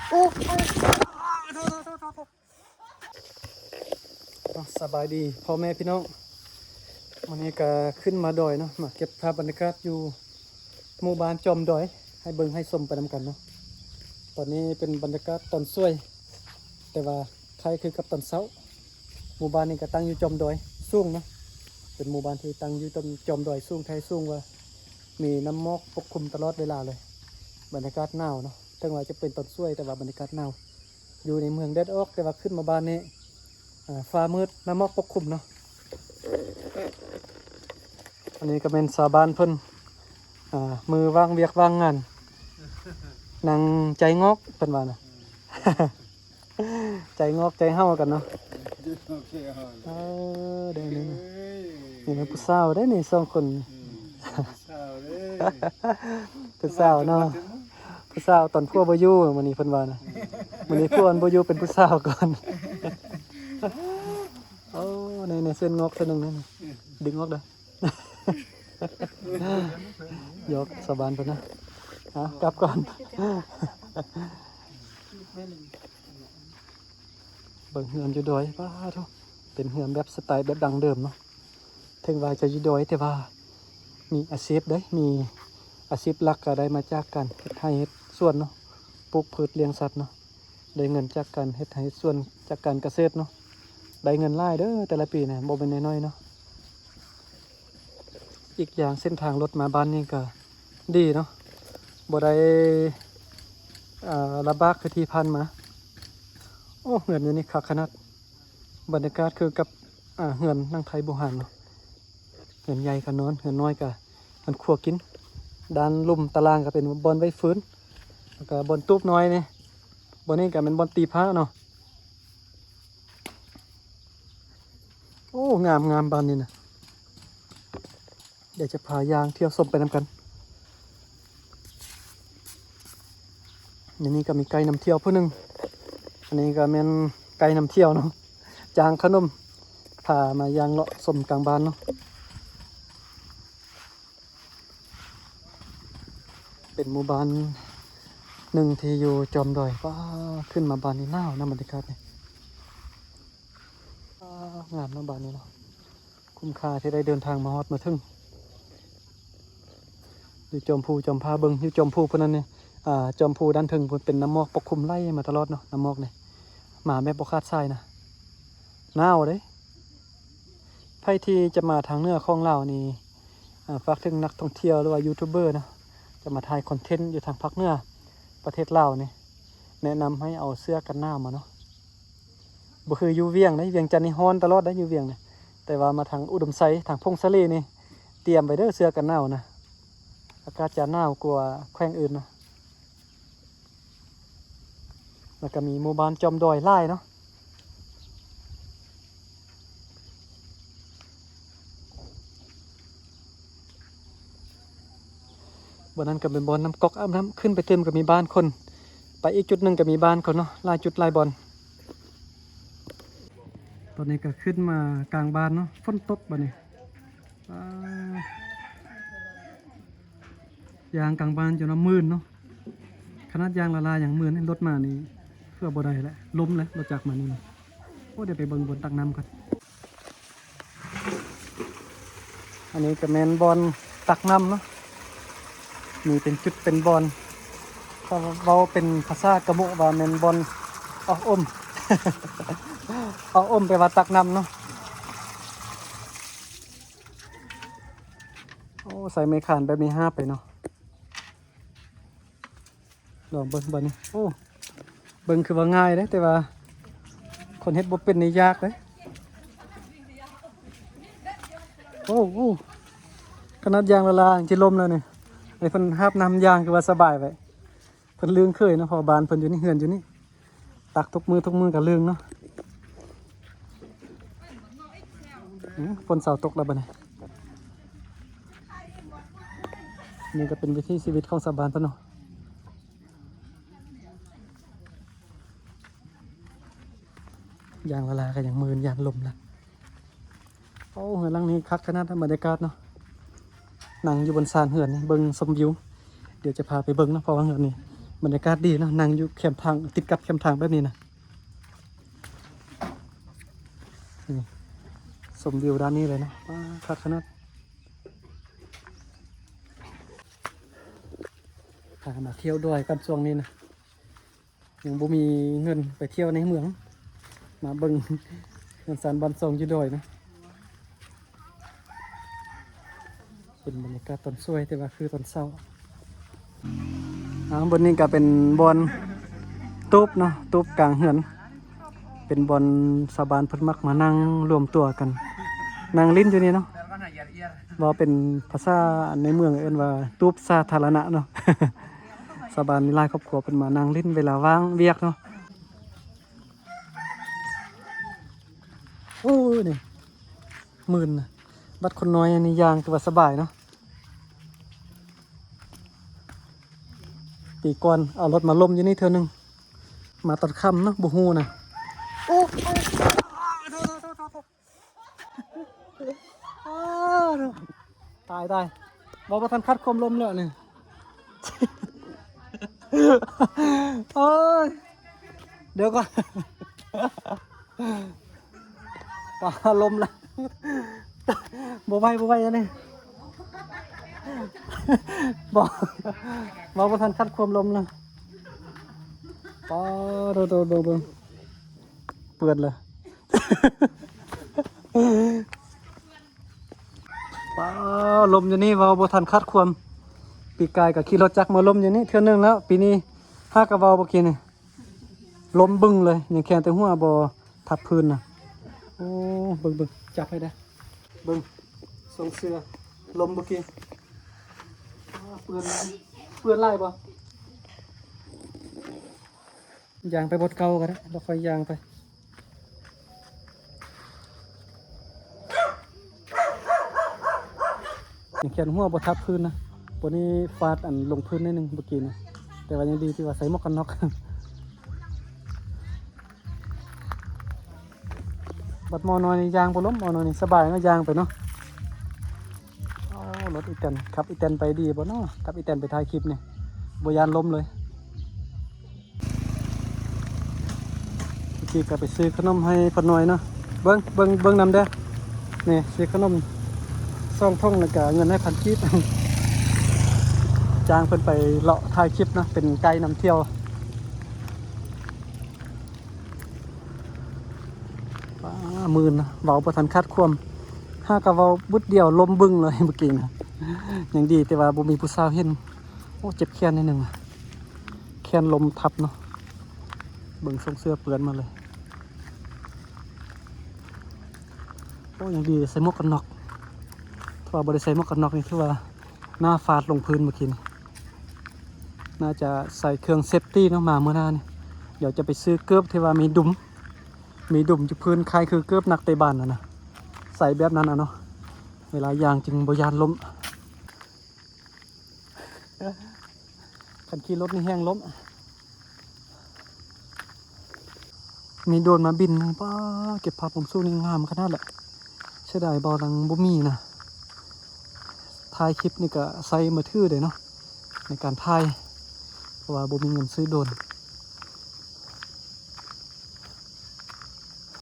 ໂອ້ ໂອ້ ໂອ້ ໂອ້ ສະບາຍດີພໍ່ແມ່ພີ່ນ້ອງ, ມື້ນີ້ກໍຂຶ້ນມາດອຍເນາະ ມາເກັບພາບບັນຍາກາດຢູ່ໝູ່ບ້ານຈອມດອຍ ໃຫ້ເບິ່ງໃຫ້ຊົມໄປນຳກັນເນາະ. ຕອນນີ້ເປັນບັນຍາກາດຕອນສວຍ ແຕ່ວ່າຄ້າຍຄືກັບຕອນເຊົ້າ. ໝູ່ບ້ານນີ້ກໍຕັ້ງຢູ່ຈອມດອຍສູງເນາະ, ເປັນໝູ່ບ້ານທີ່ຕັ້ງຢູ່ຕາມຈອມດອຍສູງແທ້ສູງວ່າ ມີນ້ຳໝອກປົກຄຸມຕະຫຼອດເວລາເລີຍ. ບັນຍາກາດໜາວເນາະ, ເຖິງວ່າຈະເປັນຕອນສວຍ ແຕ່ວ່າບັນຍາກາດໜາວ. ຢູ່ໃນເມືອງແດດອອກ ແຕ່ວ່າຂຶ້ນມາບ້ານນີ້ ອາ ຟ້າມືດ ນ້ຳໝອກປົກຄຸມເນາະ. ອັນນີ້ກໍແມ່ນຊາວບ້ານເພິ່ນ ອາ ມື້ວ່າງວຽກວ່າງງານ ນັ່ງໃຈງອກ ເພິ່ນວ່ານະ. ໃຈງອກໃຈເຫົ່າກັນເນາະ. ເອີ ໄດ້ນີ້ ນີ້ແມ່ນຜູ້ສາວເດ້ນີ້ສອງຄົນ. ອືມ ຜູ້ສາວເດ້ ຜູ້ສາວເນາະ, ຜູ້ສາວຕອນຜົວບໍ່ຢູ່ ມື້ນີ້ເພິ່ນວ່ານະ. ມື້ນີ້ຜົວມັນບໍ່ຢູ່ ເປັນຜູ້ສາວກ່ອນ. ໂອ້ ໃນ ໃນເສັ້ນງອກເທື່ອໜຶ່ງນັ້ນ ດຶງອອກເດີ້. ຢອກຊາວບ້ານເພິ່ນນະ. ເອົາ ກັບກ່ອນ. ເບິ່ງເຮືອນຢູ່ດອຍ ປາໂທ້ ເປັນເຮືອນແບບສະໄຕແບບດັ້ງເດີມເນາະ. ເຖິງວ່າຈະຢູ່ດອຍ ແຕ່ວ່າມີອາຊີບເດ້, ມີອາຊີບຫຼັກກໍໄດ້ມາຈາກການເຮັດໄຮ່ເຮັດສວນເນາະ, ປູກພືດລ້ຽງສັດເນາະ. ໄດ້ເງິນຈາກການເຮັດໄຮ່ເຮັດສວນ ຈາກການກະເສດເນາະ. ໄດ້ເງິນຫຼາຍເດີ້ ແຕ່ລະປີນະ ບໍ່ແມ່ນນ້ອຍໆເນາະ. ອີກຢ່າງເສັ້ນທາງລົດມາບ້ານນີ້ກໍດີເນາະ, ບໍ່ໄດ້ ເອີ ລຳບາກຄືທີ່ຜ່ານມາ. ໂອ້ ເຮືອນຢູ່ນີ້ຄັກຂະໜາດ, ບັນຍາກາດຄືກັບ ອາ ເຮືອນໜັງໄທບູຮານເນາະ. ເຮືອນໃຫຍ່ກໍນອນ ເຮືອນນ້ອຍກໍອັນຄົວກິນ. ດ້ານລຸ່ມຕາລ່າງກໍເປັນບ່ອນໄວ້ຟືນ ແລ້ວກໍບ່ອນຕູບນ້ອຍນີ້. ບ່ອນນີ້ກໍແມ່ນບ່ອນຕີພ້າເນາະ. ໂອ້ ງາມໆ ບ້ານນີ້ນະ. ດຽວຈະພາຍ່າງທ່ຽວຊົມໄປນຳກັນ. ໃນນີ້ກໍມີໄກນຳທ່ຽວຜູ້ໜຶ່ງ. ອັນນີ້ກໍແມ່ນໄກນຳທ່ຽວເນາະ, ຈ້າງຂະໜົມ ພາມາຍ່າງເລາະຊົມກາງບ້ານເນາະ. ເປັນໝູ່ບ້ານໜຶ່ງທີ່ຢູ່ຈອມດອຍ. ວ້າ ຂຶ້ນມາບ້ານນີ້ໜາວນະ ບັນຍາກາດນີ້. ວ້າ ງາມເນາະບ້ານນີ້ເນາະ. ຄຸ້ມຄ່າທີ່ໄດ້ເດີນທາງມາຮອດມາເຖິງ. ຢູ່ຈອມພູຈອມຜາ ເບິ່ງຢູ່ຈອມພູພຸ້ນນັ້ນນີ້ ອາ ຈອມພູດ້ານເທິງພຸ້ນເປັນນ້ຳໝອກປົກຄຸມໄຫຼມາຕະຫຼອດເນາະ. ນ້ຳໝອກນີ້ມາແບບບໍ່ຂາດສາຍນະ, ໜາວເດ້. ໃຜທີ່ຈະມາທາງເໜືອຂອງລາວນີ້ ອາ ຝາກເຖິງນັກທ່ອງທ່ຽວ ຫຼືວ່າຢູທູບເບີເນາະ, ຈະມາຖ່າຍຄອນເທັນຢູ່ທາງພາກເໜືອປະເທດລາວນີ້ ແນະນຳໃຫ້ເອົາເສື້ອກັນໜາວມາເນາະ. ບໍ່ຄືຢູ່ວຽງເດ້, ວຽງຈັນນີ້ຮ້ອນຕະຫຼອດໄດ໋ ຢູ່ວຽງນະ. ແຕ່ວ່າມາທາງອຸດົມໄຊ ທາງຜົ້ງສາລີນີ້ ຕຽມໄວ້ເດີ້ ເສື້ອກັນໜາວນະ. ອາກາດຈະໜາວກວ່າແຂວງອື່ນນະ. ແລ້ວກໍມີໝູ່ບ້ານຈອມດອຍຫຼາຍເນາະ. ບ່ອນນັ້ນກໍເປັນບ່ອນນ້ຳກອກອາບນ້ຳ, ຂຶ້ນໄປຕື່ມກໍມີບ້ານຄົນ, ໄປອີກຈຸດໜຶ່ງກໍມີບ້ານຄົນເນາະ, ຫຼາຍຈຸດຫຼາຍບ່ອນ. ຕອນນີ້ກໍຂຶ້ນມາກາງບ້ານເນາະ, ຝົນຕົກບັດນີ້. ອ່າ ຍ່າງກາງບ້ານຈົນວ່າມື່ນເນາະ, ຂະໜາດຍ່າງລ້າໆຍັງມື່ນ, ລົດມານີ້ເກືອບບໍ່ໄດ້ແຫຼະ, ລົ້ມແຫຼະ ລົດຈັກມານີ້. ໂອ້ ດຽວໄປເບິ່ງບ່ອນຕັກນ້ຳກ່ອນ. ອັນນີ້ກໍແມ່ນບ່ອນຕັກນ້ຳເນາະ, ມີເປັນຈຸດເປັນບ່ອນ. ຖ້າເວົ້າເປັນພາສາກະໂມະວ່າແມ່ນບ່ອນອອກອົມ, ອອກອົມແປວ່າຕັກນ້ຳເນາະ. ໂອ້ ໃສ່ໄມ້ຄານແບບນີ້ຫາບໄປເນາະ. ລອງເບິ່ງບາດນີ້. ໂອ້ ເບິ່ງຄືວ່າງ່າຍເດ້, ແຕ່ວ່າຄົນເຮັດບໍ່ເປັນນີ້ຍາກເດ້. ໂອ້ ໂອ້ ຂະໜາດຍ່າງລ້າໆຍັງຊິລົ້ມແລ້ວນີ້. ໃຫ້ເພິ່ນຫາບນ້ຳຍ່າງຄືວ່າສະບາຍໄວ້. ເພິ່ນລຶ້ງເຄີຍເນາະ, ເພາະວ່າບ້ານເພິ່ນຢູ່ນີ້, ເຮືອນຢູ່ນີ້. ຕັກທຸກມື້ ທຸກມື້ກໍລຶ້ງເນາະ. ອືມ ຝົນເຊົາຕົກແລ້ວບັດນີ້. ນີ້ກໍເປັນວິຖີຊີວິດຂອງຊາວບ້ານເພິ່ນເນາະ. ຍ່າງລ້າໆກໍຍັງມື່ນ ຢ້ານລົ້ມນະ. ໂອ້ ເຮືອນຫຼັງນີ້ຄັກຂະໜາດ ບັນຍາກາດເນາະ. ນັ່ງຢູ່ບົນຊານເຮືອນນີ້ ເບິ່ງຊົມວິວ. ດຽວຈະພາໄປເບິ່ງເນາະ, ເພາະວ່າເຮືອນນີ້ ບັນຍາກາດດີເນາະ ນັ່ງຢູ່ແຄມທາງ ຕິດກັບແຄມທາງແບບນີ້ນະ. ນີ້ ຊົມວິວດ້ານນີ້ເລີຍເນາະ. ວ້າ ຄັກຂະໜາດ. ພາມາທ່ຽວດອຍກັນຊ່ວງນີ້ນະ. ຍັງບໍ່ມີເງິນໄປທ່ຽວໃນເມືອງ ມາເບິ່ງເຮືອນຊານບ້ານຊ່ອງຢູ່ດອຍນະ. ເປັນບັນຍາກາດຕອນສວຍ ແຕ່ວ່າຄືຕອນເຊົ້າ. ອ່າ ບ່ອນນີ້ກະເປັນບ່ອນຕູບເນາະ ຕູບກາງເຮືອນ ເປັນບ່ອນຊາວບ້ານເພິ່ນມັກມານັ່ງລວມຕົວກັນ ນັ່ງຫຼິ້ນຢູ່ນີ້ເນາະ. ເວົ້າເປັນພາສາໃນເມືອງເອີ້ນວ່າຕູບສາທາລະນະເນາະ. ຊາວບ້ານມີຫຼາຍຄອບຄົວເພິ່ນມານັ່ງຫຼິ້ນເວລາວ່າງວຽກເນາະ. ໂອ້ຍ ນີ້ມື່ນນະ. ບັດຄົນນ້ອຍນີ້ຍ່າງຖືວ່າສະບາຍເນາະ. ປີກ່ອນເອົາລົດມາລົ້ມຢູ່ນີ້ເທື່ອໜຶ່ງ ມາຕອນຄ່ຳເນາະ ບໍ່ຮູ້ນະ. ໂອ້ ອ້າວ ຕາຍ ຕາຍ ເວົ້າບໍ່ທັນຂັດຄວາມລົມແລ້ວນີ້. ໂອ້ຍ ດຽວກ່ອນ ປາລົມລະ ບໍ່ໄຫວ ບໍ່ໄຫວອັນນີ້ ບໍ່ ເວົ້າບໍ່ທັນຂັດຄວາມລົມລະ. ປາໂດ ໂດ ໂດ ເບິ່ງ ເປື້ອນເລີຍ. ປາ ລົມຢູ່ນີ້ເວົ້າບໍ່ທັນຂາດຄວາມ. ປີກາຍກໍຂີ່ລົດຈັກມາລົມຢູ່ນີ້ເທື່ອໜຶ່ງແລ້ວ ປີນີ້ຫາກະເວົ້າບໍ່ກີ້ນີ້ ລົມບຶ້ງເລີຍ ຍັງແຄ່ນແຕ່ຫົວບໍ່ທັບພື້ນນະ. ໂອ້ ເບິ່ງ ເບິ່ງ ຈັບໃຫ້ໄດ້ ເບິ່ງ ສົ່ງເສື້ອ ລົມບໍ່ກີ້ ເປື້ອນ ເປື້ອນຫຼາຍບໍ່? ຍ່າງໄປບ່ອນເກົ່າກໍໄດ້ ແລ້ວຄ່ອຍຍ່າງໄປ. ຍັງແຄ່ນຫົວບໍ່ທັບພື້ນນະ ບໍ່ນີ້ຟາດອັນລົງພື້ນໜ້ອຍໜຶ່ງເມື່ອກີ້ນະ ແຕ່ວ່າຍັງດີທີ່ວ່າໃສ່ໝວກກັນນັອກ. ບັດໝໍນ້ອຍນີ້ຍ່າງບໍ່ລົ້ມ ໝໍນ້ອຍນີ້ສະບາຍເນາະ ຍ່າງໄປເນາະ. ໂອ້ ລົດອີແຕນ ຂັບອີແຕນໄປດີບໍ່ເນາະ ກັບອີແຕນໄປຖ່າຍຄລິບນີ້ ບໍ່ຢ້ານລົ້ມເລີຍ. ເມື່ອກີ້ກໍໄປຊື້ຂະໜົມໃຫ້ພໍ່ນ້ອຍເນາະ ເບິ່ງ ເບິ່ງ ເບິ່ງນຳເດີ້ ນີ້ ຊື້ຂະໜົມສອງຖົງ ແລ້ວກໍເງິນໃຫ້ພັນກີບ ຈ້າງເພິ່ນໄປເລາະຖ່າຍຄລິບເນາະ ເປັນໄກດນຳທ່ຽວ. ປ້າ ມື່ນນະ ເວົ້າບໍ່ທັນຂາດຄວາມ ຫາກະເວົ້າບຶດດຽວລົມບຶ້ງເລີຍເມື່ອກີ້ນະ. ຍັງດີແຕ່ວ່າບໍ່ມີຜູ້ສາວເຫັນ. ໂອ້ ເຈັບແຂນໜ້ອຍໜຶ່ງ ແຂນລົມທັບເນາະ ເບິ່ງ ສົ່ງເສື້ອເປື້ອນມາເລີຍ. ໂອ້ ຍັງດີໃສ່ໝວກກັນນັອກ ຖ້າວ່າບໍ່ໄດ້ໃສ່ໝວກກັນນັອກນີ້ ຖືວ່າໜ້າຟາດລົງພື້ນເມື່ອກີ້ນີ້. ໜ້າຈະໃສ່ເຄື່ອງເຊຟຕີເນາະ ມາມື້ໜ້ານີ້ ດຽວຈະໄປຊື້ເກີບທີ່ວ່າມີດຸມ ມີດຸມຢູ່ພື້ນ ຄ້າຍຄືເກີບນັກເຕະບານຫັ້ນນະ ໃສ່ແບບນັ້ນນະເນາະ ເວລາຍ່າງຈຶ່ງບໍ່ຢ້ານລົ້ມ. ຄັນຂີ່ລົດນີ້ແຮງລົ້ມ. ມີໂດຣນມາບິນ ປ້າ ເກັບພາບມຸມສູງນີ້ງາມຂະໜາດແຫຼະ. ເສຍດາຍບໍ່ ຍັງບໍ່ມີນະ ຖ່າຍຄລິບນີ້ກະໃຊ້ມືຖືເດ້ເນາະ ໃນການຖ່າຍ ເພາະວ່າບໍ່ມີເງິນຊື້ໂດຣນ.